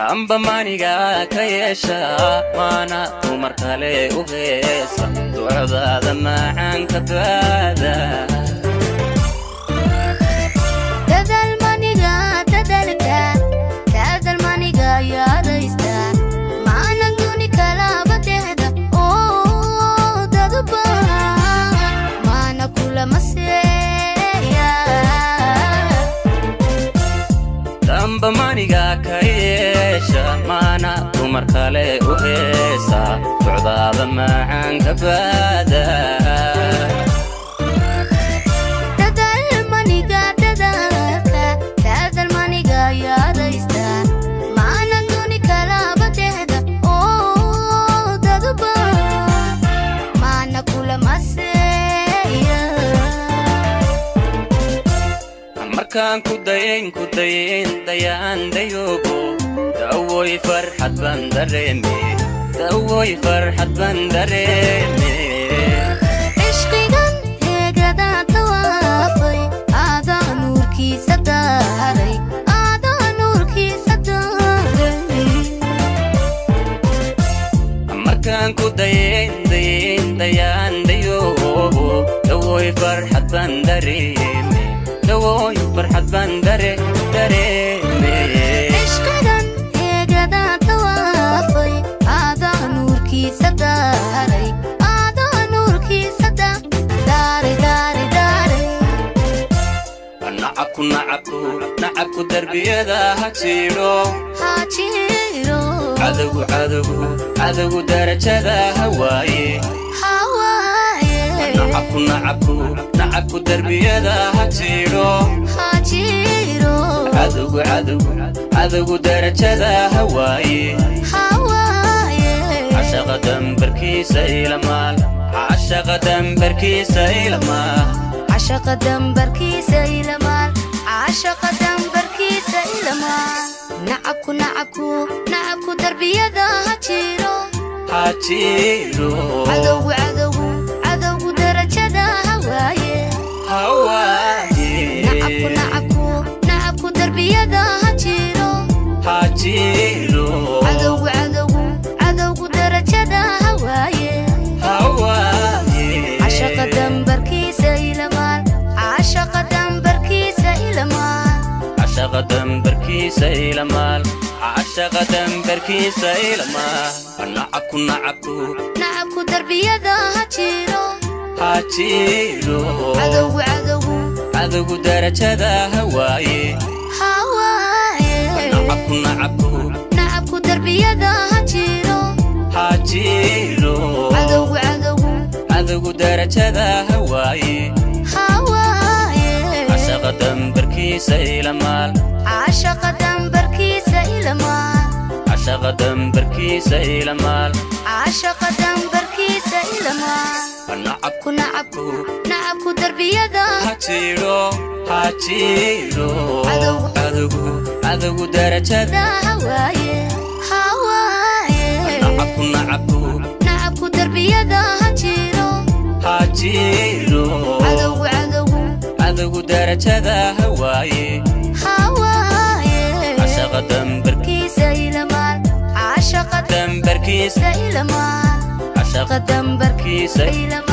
Damba maniga ka yeesha, maana dumar kale u heesa, ducdaada macaanka baada. Dadaal maniga dadalka, dadaal maniga yaadaysta, maana duni kalaba dehda oo dadba maana kulama seeya. Damba maniga ka yeesha, maana dumar kale u heesa, ducdaada macaanka baada. Dadaal maniga dadalka, dadaal maniga yaadaysta, maana duni kalaba dehda oo dadba maana kulama seeya. Markaan ku dayayn, ku dayayn, dayaan dayoobo, dawoy farxad baan dareeme, dawoy farxad baan dareeme. Cishqigan heegada tawaafay, aadaa nuurkiisa daaray, aadaa nuurkiisa daaray. Markaan ku dayayn, dayayn, dayaan dayoobo, dawoy farxad baan dareeme, dawoy farxad baan dareeme. Cishqigan heegada tawaafay, aadaa nuurkiisa daaray, aadaa nuurkiisa daaray, daaray, daaray. Nacabku, nacabku, nacabku darbiyada ha jiidho. Ha jiro. Cadowgu, cadowgu, cadowgu darajada ha waaye. Hawaaye. Nacabku, nacabku, nacabku darbiyada ha jiidho. Ha jiro. Cadowgu, cadowgu, cadowgu darajada ha waaye. Hawaaye. Cashaqa dambarkiisa ilamaal, cashaqa dambarkiisa ilamaal. Cashaqa dambarkiisa ilamaal, cashaqa dambarkiisa ilamaal. Nacabku, nacabku, nacabku darbiyada ha jiro. Ha jiidho. Cadowgu, cadowgu, cadowgu darajada ha waaye. Ha waaye. Nacabku, nacabku, nacabku darbiyada ha jiro. Ha jiidho. Cadowgu, cadowgu, cadowgu darajada ha waaye. Ha waaye. Cashaqa dambarkiisa ilamaal, cashaqa dambarkiisa ilamaal. Cashaqa dambarkiisa ilamaal, cashaqa dambarkiisa ilamaal. Nacabku, nacabku, nacabku darbiyada ha jiro. Ha jiidho. Cadowgu, cadowgu, cadowgu darajada ha waaye. Ha waaye. Nacabku, nacabku, nacabku darbiyada ha jiro. Ha jiidho. Cadowgu, cadowgu, cadowgu darajada ha waaye. Ha waaye. Cashaqa dambarkiisa ilamaal. Cashaqa dambarkiisa ilamaal. Cashaqa dambarkiisa ilamaal. Cashaqa dambarkiisa ilamaal. Nacabku, ku nacabku, nacabku darbiyada ha jiidho, ha jiidho. Cadowgu. Cadowgu, cadowgu darajada ha waaye, ha waaye. Nacabku, nacabku, nacabku darbiyada ha jiro. Ha jiidho. Cadowgu, cadowgu, cadowgu darajada ha waaye. Ha waaye. Cashaqa kiisa ilamaal, caashaqa dambarkiisa ilamaal. Cashaqa dambarkiisa kiisa ilamaal.